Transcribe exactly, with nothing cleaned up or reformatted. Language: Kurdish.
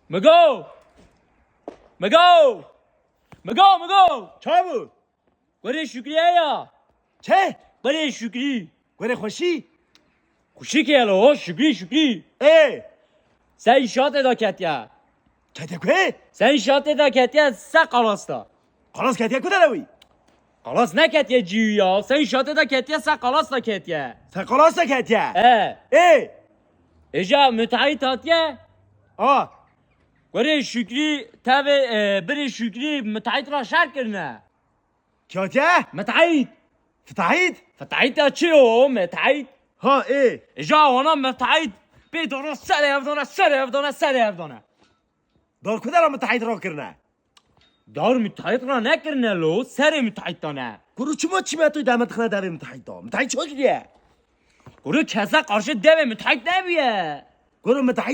Migo! Migo! Migo, Migo! Çabû! Kurê Şükrî ye ya? Çi? Kurê Şükrî. Kurê xweşî? Xweşî ke ye lo, Şükrî, Şükrî. Ê! Se înşaatê de ketiye. Ketiye ku? Se înşaatê de ketiye, se qalas de. Qalas ketiye ku de wî? Qalas neketiye cî wî ya. Se înşaatê de ketiye, se qalas de ketiye. Se qalas de ketiye? E. Ê! Êja müteahhit hatiye. A. Kurê Şükrî tevê, e, birê Şükrî müteahhit ra şer kirine. Kî hatiye? Müteahhit. Fitahît? Fitahît ya çi yo, müteahhit? Ha, ê. Êja wana müteahhit pê dana serê ev dana, serê ev dana, serê ev dana. Dar ku de ra müteahhit ra kirine? Dar müteahhit ra nekirine lo, serê müteahhit dane. Kuro çima çîmetoyê deme dixine devê müteahhit da? Müteahhit çi curiye? Kuro kese qarşî devê müteahhit nebiye. Kuro müteahhit